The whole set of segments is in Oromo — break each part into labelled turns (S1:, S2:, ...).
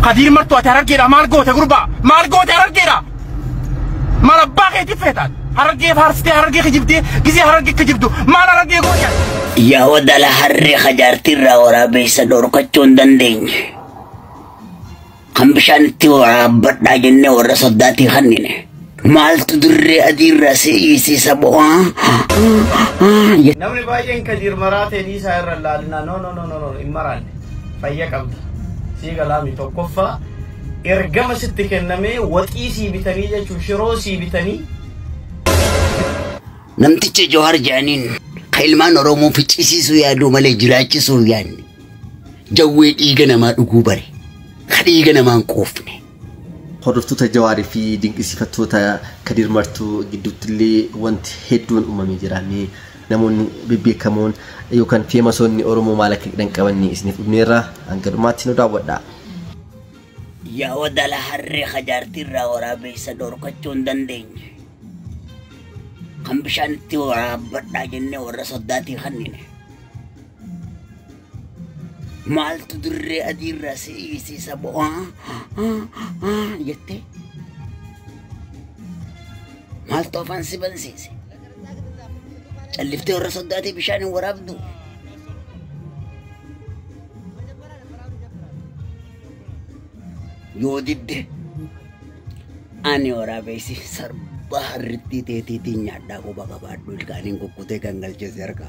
S1: Kadiir Martuu ati Harargeedha maal goote gurbaa? Maal goote Harargeedha? Maal abbaa keetii feetaan? Harargee faarsitee Harargee kijibdee gisee Harargee kijibdu maal Harargee goote?
S2: Yaa wadala harree hajaartiirraa waraabessa dhorkachuu hin dandeenye. Kan bishaan itti waraabbadhaa jennee warra soddaatii kannine. Maaltu dirree adiirraa si hiisiisa bo'aa?
S3: Namni baay'een Kadiir maraatee dhiisaa irra laalinaa. No, no, no, no, no, hin maraanne. Fayya qabda. Sii galaami tokkoffaa ergama sitti kennamee waxii sii bitanii jechuun shiroo sii bitanii.
S2: Namticha Jawaar jedhaniin kan ilmaan Oromoo ficcisiisuu yaaduu malee jiraachisuu hin yaadne. Jawwee dhiiga namaa dhuguu bare. Ka dhiiga namaa hin quufne.
S4: Hordoftoota Jawaarii fi dinqisiifattoota Kadiir Martuu gidduutti illee wanti hedduun uumamee jira. Mee namoonni bebbeekamoon yookaan feemasoonni Oromoo maal akka hidhan qaban isiniif dhufneerra, hanga dhumaatti nu daawwadhaa.
S2: Yaa wadala harree hajaartiirraa waraabessa dhorkachuu hin dandeenye. Kan bishaan itti waraabbadhaa jennee warra soddaatii kannine. Maaltu dirree adiirraa si hiisiisa bo'aa jettee? Maaltu afaan si bansiise? Calliftee warra soddaatii bishaan hin waraabdu. Yoo didde ani waraabessi sarba harrittii teetiitiin nyaadhaa quba qabaadhu ilkaaniin kukkutee kan galchese harka.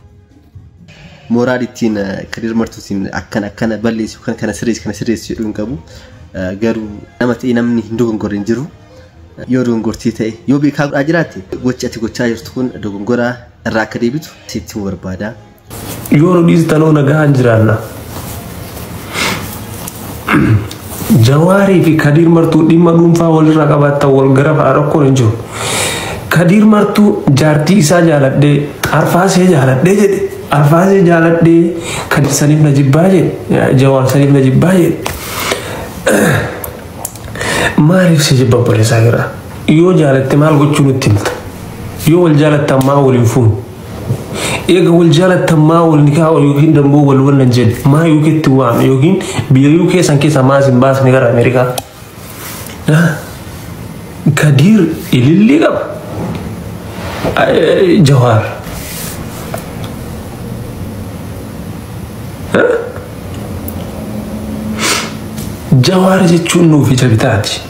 S4: Mooraal ittiin Kadiir Martuutiin akkana akkana balleessu kan kana sirreessu kana sirreessu jedhu hin qabu. Garuu nama ta'e namni hin dogongorre hin jiru. Yoo dogongortii ta'e yoo beekaa godhaa jiraatte gochi ati gochaa jirtu kun dogongoraa irraa akka deebitu sitti himuu barbaada.
S5: Yoo nu dhiistanoo nagaan jiraanna. Jawaarii fi Kadiir Martuu dhimma dhuunfaa walirraa qabaattan wal gara fa'a rakkoon hin jiru. Kadiir Martuu jaartii isaa jaaladhee Arfaasee jaaladhee jedhe. Arfaasee jaaladhee Kadiir saniif na jibbaa jedhe. Jawaar saniif na jibbaa jedhe. Maaliif si jibba obboleessaa gara? Yoo jaalatte maal gochuu nutti himta? Yoo wal jaalattan maa wal hin fuunu? Eega wal jaalattan maa wal nikaa yookiin dammoo wal wallan jedhe maa UKtti waame yookiin biyya UK san keessa maa sin baasne gara Ameerikaa? Kadiir ilillii qaba. Jawaar. Jawaar jechuun nuuf ija bitaati.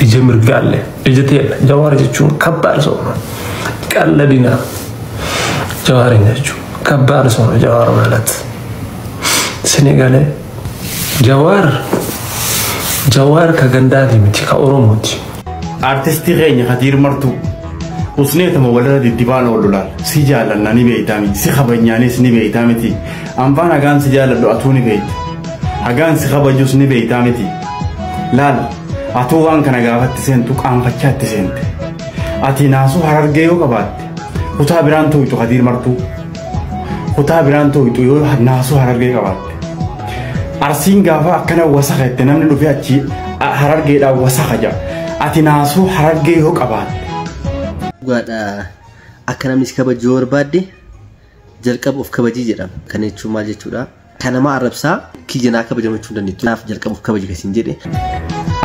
S5: Ija mirgaallee ija teedha. Jawaar jechuun kabbaar sooma. Qalladina. Jawaarin jechuun kabbaar sooma Jawaar ማለት Senegalee Jawaar Jawaar ka gandaati miti ka Oromooti.
S6: Artistii keenya Kadiir Martuu usneetuma walirra diddibaan oolu laal si jaallanna ni beeytaa miti si kabajnaanis ni beeytaa miti anfaan hagaan si jaalladhu atuu ni beeyta hagaan si kabajus ni beeytaa miti laal atuu waan kana gaafatti seentu qaanfachaatti seente ati naasuu Harargee yoo qabaatte kutaa biraan tooytu Kadiir Martuu kutaa biraan tooytu yoo naasuu Harargee qabaatte Arsiin gaafa akkana wasaka jette namni dhufee achi Harargeedhaan wasaka jedha ati naasuu Harargee yoo qabaatte.
S4: Dhugaadha akka namni si kabaju yoo barbaadde jalqaba of kabajii jedhama. Kana jechuun maal jechuudha? Kan nama arrabsaa kiyya naa kabajamachuu hin dandeettu. Kanaaf jalqaba of kabaji kan jedhe.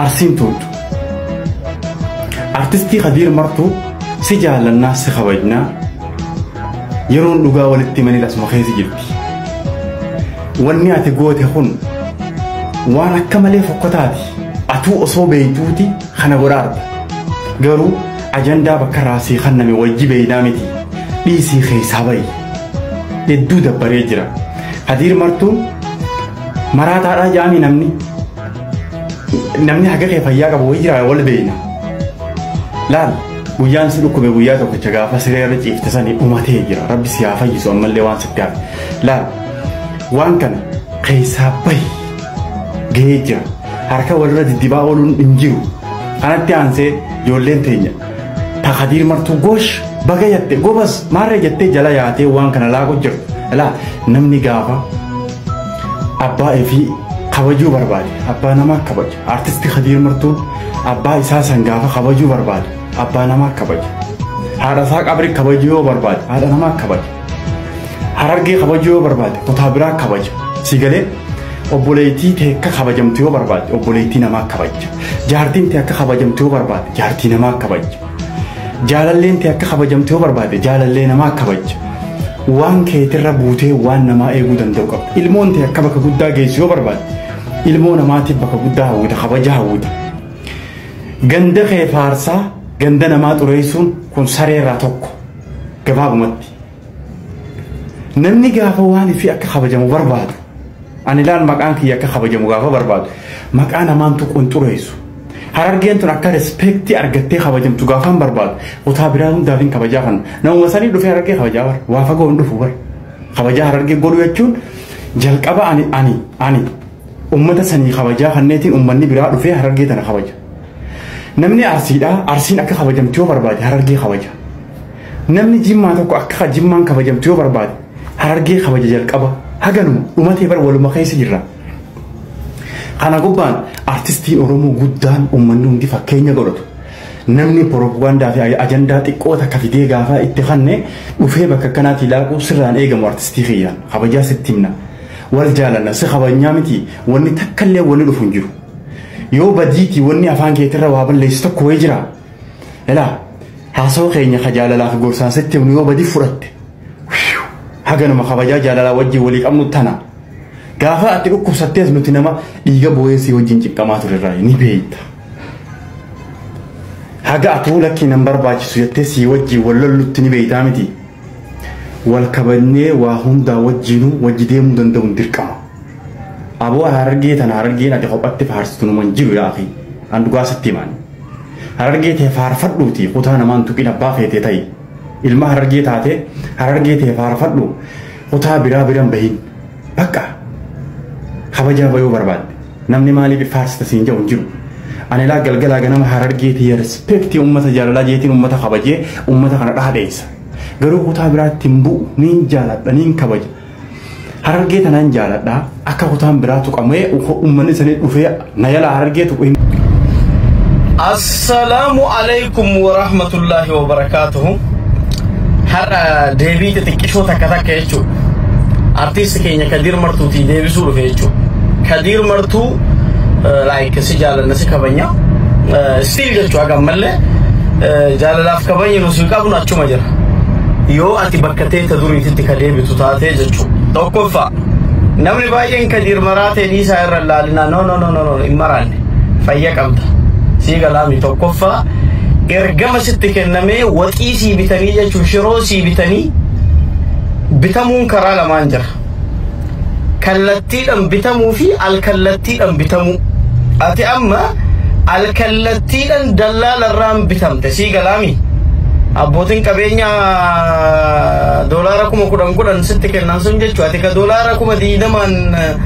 S6: Arsiin toltu. Artistii Kadiir Martuu si jaallannaa si kabajnaa yeroon dhugaa walitti himanii asuma keessa jirti. Wanni ati goote kun waan akka malee fokkotaati. Atuu osoo beeytuuti kana godhaarta. Garuu ajandaa bakka raasii kanname wajji beeynaa miti. Dhiisii keessaa bahi. Hedduu dabbaree jira. Kadiir Martuun maraataadhaa jaami namni. Namni haga kee fayyaa qabu wayii jira wal beeyna. Laal guyyaan si dhukkube guyyaa tokkicha gaafa siree irra ciifte sanii dhumatee jira. Rabbi si haa fayyisu ammallee waan sitti hafe. Laal waan kana keessaa bahi gahee jira. Harka walirra diddibaa ooluun hin jiru. Kanatti aansee ijoolleen teenya ta Kadiir Martuu goosh baga jette gobas maarree jettee jala yaatee waan kana laaqu jirtu. Laa namni gaafa abbaa fi kabajuu barbaade abbaa namaa kabaja. Artistii Kadiir Martuun abbaa isaa san gaafa kabajuu barbaade abbaa namaa kabaja. Haadha isaa qabri kabajuu yoo barbaade haadha namaa kabaja. Harargee kabajuu yoo barbaade kutaa biraa kabaja. Si galee Obboleettii ta'e akka kabajamtu yoo barbaadde obboleettii namaa kabajja. Jaartiin ta'e akka kabajamtu yoo barbaadde jaartii namaa kabajja. Jaalalleen ta'e akka kabajamtu yoo barbaadde jaalallee namaa kabajja. Waan keetirra buutee waan namaa eeguu danda'u qabda. Ilmoon ta'e akka bakka guddaa geessu yoo barbaadde ilmoo namaatiif bakka guddaa hawwita, kabaja hawwita. Ganda kee faarsaa ganda namaa xureessuun kun sareerraa tokko gabaabumatti. Namni gaafa waan ifii akka kabajamu barbaadu, ani ilaal maqaan kiyya akka kabajamu gaafa barbaadu, maqaa namaan tuqu hin xureessu. Harargeen tun akka respeektii argattee kabajamtu gaafa hin barbaadu, kutaa biraa hundaaf hin kabajaa kan namuma sanii dhufee harargee kabajaa bara, waa fagoo hin dhufu bara. Kabajaa harargee godhu jechuun jalqaba ani ummata sanii kabajaa kanneetiin ummanni biraa dhufee harargee tana kabaja. Namni arsiidhaa arsiin akka kabajamtu yoo barbaade harargee kabaja. Namni jimmaa tokko akka jimmaan kabajamtu yoo barbaade harargee kabaja jalqaba. Haganuma dhumatee bara waluma keessa jirra. Kana gubbaan artistiin Oromoo guddaan uummanni hundi fakkeenya godhatu. Namni propagaandaa fi ajandaa xiqqoo takka fidee gaafa itti kanne dhufee bakka akkanaatti ilaaquu sirraan eegamu artistii kiyyaan kabajaa sitti himna. Wal jaalanna si kabajnaa miti wanni takkallee wanni dhufu hin jiru. Yoo badiiti wanni afaan keetirra waa balleessu tokko wayii jira. Ilaa haasawaa keenya ka jaalalaa fi gorsaan sitti himnu yoo badii fudhatte. Haganuma kabajaa jaalalaa wajjin walii qabnu tana. Gaafa ati dhukkubsattees nuti nama dhiiga boo'ee wajjin cinqamaa turerraa ni beekta. Haga atuu lakkii nan barbaachisu jettee si wajjin wal lollutti ni beektaa miti. Wal kabajnee waa hundaa wajjinuu wajji deemuu danda'uun dirqama. Aboo harargee tana harargeen ati kophatti faarsitu numan jiru yaa akhi. An dhugaa sitti himaan. Harargee ta'e faarfadhuuti kutaa namaan tuqin abbaa feetee ta'i. Ilma harargee taate harargee ta'e faarfadhu kutaa biraa biraan bahin. Bakka kabajaa bayuu barbaadde. Namni maaliif faarsita siin jedhu hin jiru. Ani laa galgalaa ganama harargee ta'e respeektii uummata jaalalaa jeetiin uummata kabajee uummata kana dhaadheessa. Garuu kutaa biraatti hin bu'u niin jaaladha niin kabaja. Harargee tanaan jaaladha akka kutaan biraa tuqamee uummanni sanii dhufee na yala harargee tuqu hin.
S3: Assalaamu alaikum wa rahmatullahi wa barakaatuhu. Har'a deebii xixiqqishoo takka takka jechuudha. Artisti keenya Kadiir Martuutii deebisuu dhufe jechuudha. Kadiir Martuu like si jaalanna si kabanya. Still jechuudha haga ammallee jaalalaaf kabanya nu si qabnu achuma jira. Yoo ati bakka teeta duriititti ka deebitu taatee jechuudha. Tokkoffaa namni baay'een Kadiir maraatee dhiisaa irra laalinaa no no no no hin maraanne fayya qabda. Sii galaami tokkoffaa ergama sitti kennamee waxii sii bitanii jechuun shiroo sii bitanii bitamuun karaa lamaan jira. Kallattiidhaan bitamuu fi alkallattiidhaan bitamuu. Ati amma alkallattiidhaan dallaalarraan bitamte sii galaami. Abbootiin qabeenya $10,000 sitti kennan sun jechuudha. Ati ka $20,000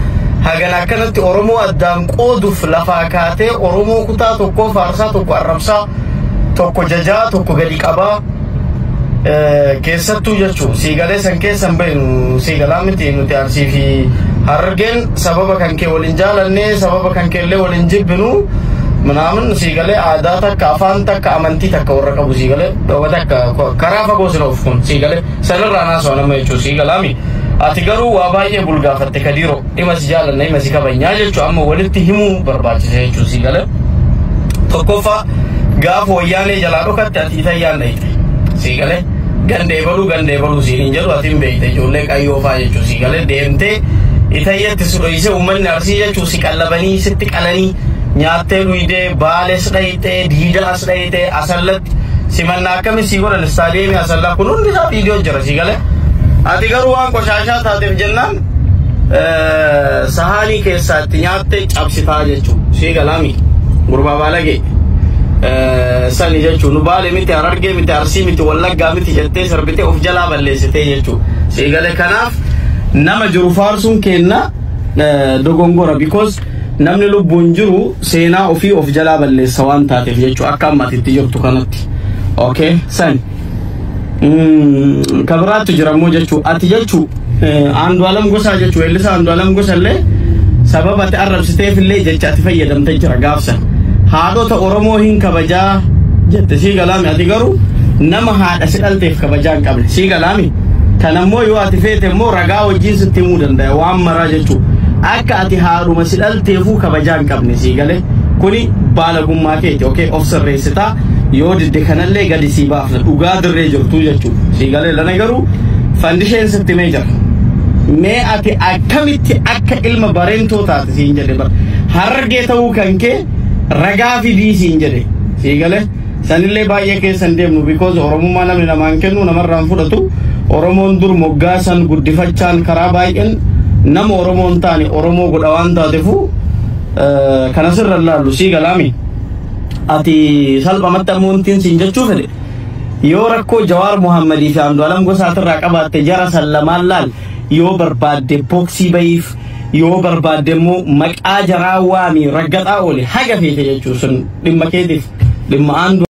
S3: hagan akkanatti Oromoo addaan qooduuf lafaa kaatee Oromoo kutaa tokko faarsaa tokko arrabsaa tokko jajaa tokko gadi qabaa keessattuu jechuun siigalee san keessan beeknu siigalaa miti nuti Arsii fi Harargeen sababa kan kee waliin jaalannee sababa kan kee illee waliin jibbinu ምናምን siigalee aadaa takka afaan takka amantii takka warra qabu siigalee dhooba takka karaa fagoo sin of kun siigalee sanirraa naasoo nama jechuun siigalaami. Ati garuu waa baay'ee bulgaafatte Kadiiroo dhima si jaalanna dhima si kabajnaa jechuun amma walitti himuu barbaachise jechuun siigalee. Tokkoffaa gaafa wayyaanee jalaa dhokatte ati itayyaan dhayite siigalee gandee baluu siin hin jedhu ati hin beekte ijoollee qayyoo fa'aa jechuun siigalee deemtee itayyatti si dhoyise uummanni Arsii jechuun si qallabanii sitti qalanii nyaattee dhuydee baales dhayitee diidaas dhayitee asallatti simannaa akkamii sii godhan istaadiyeemii asallaa kun hundi isaa viidiyoo jira siigalee. Ati garuu waan qoshaashaa taateef jennaan sahaanii keessaatti nyaattee cabsitaa jechuudha. Siigalaami gurbaa baalagee sani jechuudha. Nu baale miti Harargee miti Arsii miti Wallaggaa miti jettee sarbitee of jalaa balleessitee jechuudha. Siigalee kanaaf nama jiru faarsuun kenna dogongora because namni lubbuun jiru seenaa ofii of jalaa balleessa waan taateef jechuudha akka ammatitti jirtu kanatti. Okay sani. Kabiraattu jira immoo jechuudha. Ati jechuudha Andu'aalam Gosaa jechuudha. Weellisaa Andu'aalam Gosa illee sababa ati arrabsiteef illee jecha ati fayyadamtee jira gaafsa. Haadhota Oromoo hin kabajaa jette sii galaami. Ati garuu nama haadha si dhalteef kabajaa hin qabne sii galaami. Kanammoo yoo ati feete immoo ragaa wajjin sitti himuu danda'a waan maraa jechuudha. Akka ati haadhuma si dhalteefuu kabajaa hin qabne sii galee kuni baalagummaa keeti. Okay, of sirreessitaa yoo didde kanallee gadi sii baafna dhugaa dirree jirtu jechuudha. Sii galee lana garuu fandisheen sitti mee jira. Mee ati akkamitti akka ilma bareentoo taate siin jedhe bar Harargee ta'uu kan kee ragaa fidii siin jedhe sii galee sanillee baay'ee keessan deemnu because Oromummaa namni namaan kennu namarraan fudhatu. Oromoon dur moggaasan guddifachaan karaa baay'een nama Oromoon taane Oromoo godha waan taatefu kana sirra laallu sii galaami. Ati salphamatti ammoo wantiin siin jechuu fedhe yoo rakkoo Jawaar Muhammadii fi Andu'aalam Gosaatirraa qabaatte jara san lamaan laal yoo barbaadde boksii bayiif yoo barbaadde immoo maqaa jaraa waamii raggaxaa oole haga feete jechuu sun dhimma keetiif dhimma Andu.